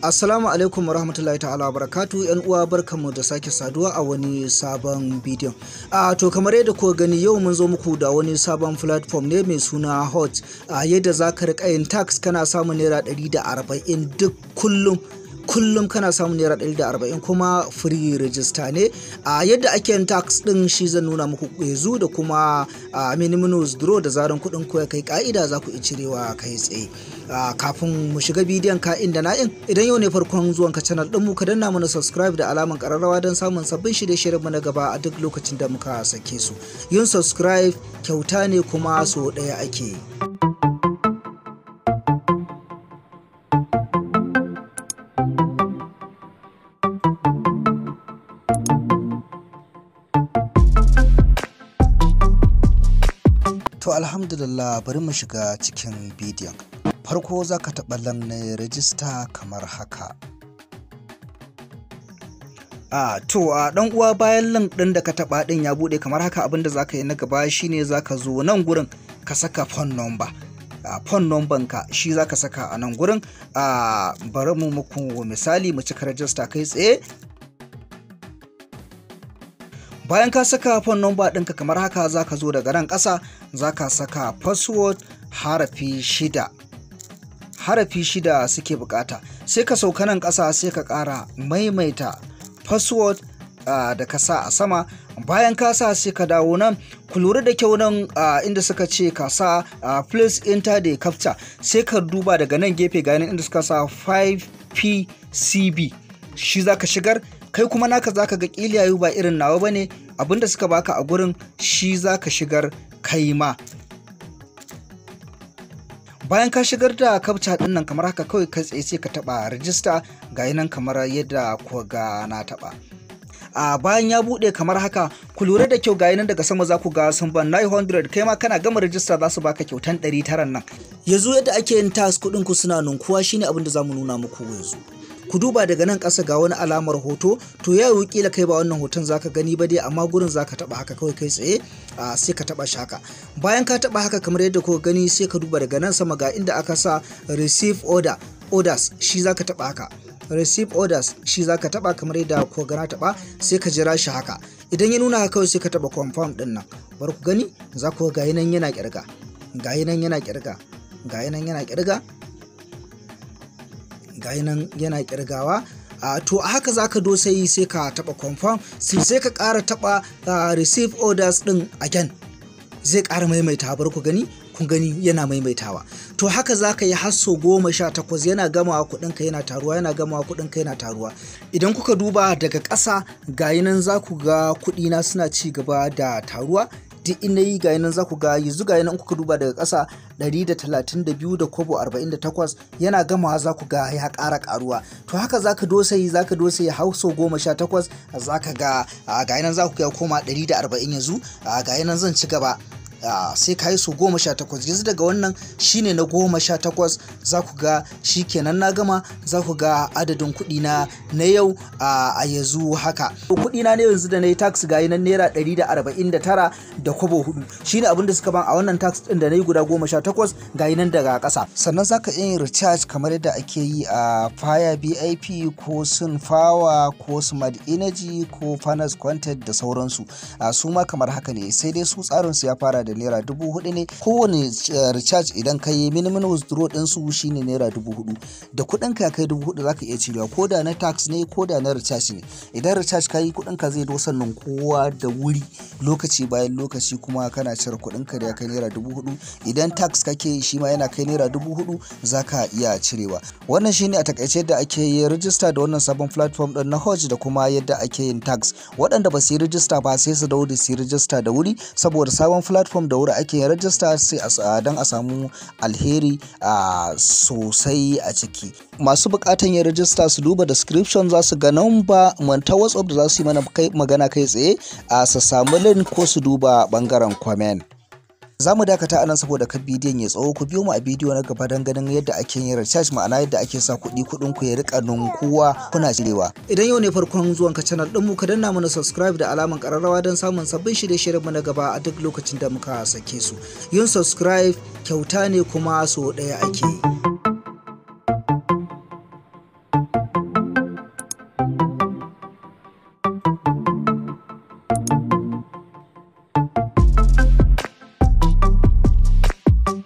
Assalamu alaikum warahmatullahi ta'ala barakatu yan uwa, barkanmu da sake saduwa a wani sabon bidiyon. To kamar yadda kuka gani, yau mun zo muku da wani sabon platform ne mai suna Hot, yadda za ka riƙa yin task kana samun ₦140 duk kullum. Kullum kana samun ₦140, kuma free register ne. A yadda ake yin task din shi zan nuna muku yanzu, da kuma minimum withdraw, da zaran kuɗin ku ya kai ka'ida za ku iya cirewa kai tsaye. Kafin mu shiga bidiyon ka inda na'in, idan yau ne farkon zuwan ka channel din mu, ka danna mana subscribe da alaman kararrawa don samun sabbin shirye-shiryen mu na gaba a duk lokacin da muka sake su. Yin subscribe kyauta ne, kuma so ɗaya ake yi. To alhamdulillah, bari mu shiga cikin bidiyon. Farko za ka taɓa link na register kamar haka. To a ɗan uwa, bayan link ɗin da ka taɓa ɗin ya buɗe kamar haka, abinda za ka yi na gaba shine za ka zo nan gurin ka saka phone number. Phone number ka shi za ka saka a nan gurin. Bari mu muku misali, mu cika register kai tsaye. Bayan ka saka phone number ɗinka kamar haka, za ka zo daga nan ƙasa, za ka saka password harafi shida. Harafi shida suke bukata. Sai ka sauka nan ƙasa, sai ka ƙara maimaita password da ka sa a sama. Bayan ka sa, sai ka dawo nan. Ku lura da kyau nan inda suka ce ka sa "Please enter the captcha". Sai ka duba daga nan gefe, ga inda suka sa 5PCB, shi za ka shigar. Kai kuma naka zaka ga kila yayu ba irin nawa bane. Abinda suka baka a gurin shi zaka shigar kai ma. Bayan ka shigar da captcha din nan kamar haka, kawai kai tsaye sai ka taba register. Ga nan kamar yadda ku ga na taba. A bayan ya bude kamar haka, ku lura da kyau, ga nan daga sama za ku ga sun ban 900. Kai ma kana gama register za su baka kyautan 900 nan. Yanzu yadda ake yin task kuɗin ku suna ninkuwa shine abin da zamu nuna muku yanzu. Ku duba daga nan ƙasa, ga wani alamar hoto. To ya yi kila kai ba wannan hoton zaka gani ba dai, amma gurin zaka taba haka kawai kai tsaye. Sai ka taba shi haka. Bayan ka taba haka kamar yadda kuka gani, sai ka duba daga nan sama, ga inda aka sa "Receive orders", shi zaka taba haka. "Receive orders" shi zaka taba kamar yadda kuka gana taba. Sai ka jira shi haka. Idan ya nuna haka, kawai sai ka taba confirm din nan. Bar ku gani, za ku ga nan yana kirga, ga nan yana kirga, ga nan yana kirga, ga nan yana kirgawa. To a haka zaka dosa yi, sai ka taba confirm, sai ka ƙara taba "Receive orders" din again, zai ƙara maimaita. Bar ku gani, kun gani yana maimaitawa. To haka zaka yi har so 18. Yana gamawa kuɗinka yana taruwa, yana gamawa kuɗinka yana taruwa. Idan kuka duba daga ƙasa, ga nan za ku ga kuɗina suna ci gaba da taruwa. Duk in yi, ga nan za ku ga yanzu, ga nan kuka duba daga ƙasa, 132 da kobo 48. Yana gamawa za ku ga ya ƙara ƙaruwa. To haka za ka dosa yi har sau 18. Za ka ga ga nan za ku ga koma 140 yanzu. Ga nan zan ci gaba. Sai ka yi su 18. Yanzu daga wannan shine na 18. Za ku ga shi kenan na gama. Za ku ga adadin kuɗi na na yau a yanzu haka. Kuɗi na ne yanzu da na yi task, ga nan ₦149 da kobo 4, shine abin da suka ban a wannan task ɗin da na yi guda 18. Ga nan daga ƙasa. Sannan za ka iya yin recharge kamar yadda ake yi a Fire VIP ko Sun Power ko Smart Energy ko Fanas Content da sauransu. Su ma kamar haka ne, sai dai su tsarinsu ya fara da ₦4,000 ne kowane recharge. Idan ka yi, minimum withdraw din su shine ₦4,000. Da kuɗin ka kai 4,000 zaka iya cirewa, ko da na task ne ko da na recharge ne. Idan recharge ka yi, kuɗin ka zai dosa kowa da wuri, lokaci bayan lokaci kuma kana cire kuɗin ka da ya kai ₦4,000. Idan task kake, shi ma yana kai ₦4,000 zaka iya cirewa. Wannan shine a takaice yadda ake yin register da wannan sabon platform din na Hodge da kuma yadda ake yin task. Waɗanda ba su yi register ba, sai su dawo da su yi register da wuri, saboda sabon platform da wuri ake yin register, sai don a samu alheri sosai a ciki. Masu bukatan yin register su duba description, za su ga number ta WhatsApp da za su yi mana magana kai tsaye a su samu link, ko su duba bangaren comment. Za mu dakata anan saboda kan bidiyon ya tsawo. Ku biyo mu a bidiyo na gaba don ganin yadda ake yin recharge, ma'ana yadda ake sa kuɗi, kuɗin ku ya rika ninkuwa kuna cirewa. Idan yau ne farkon zuwan ka channel ɗin mu, ka danna mana subscribe da alaman ƙararrawa don samun sabbin shirye-shiryen mu na gaba a duk lokacin da muka sake su. Yin subscribe kyauta ne, kuma so ɗaya ake yi.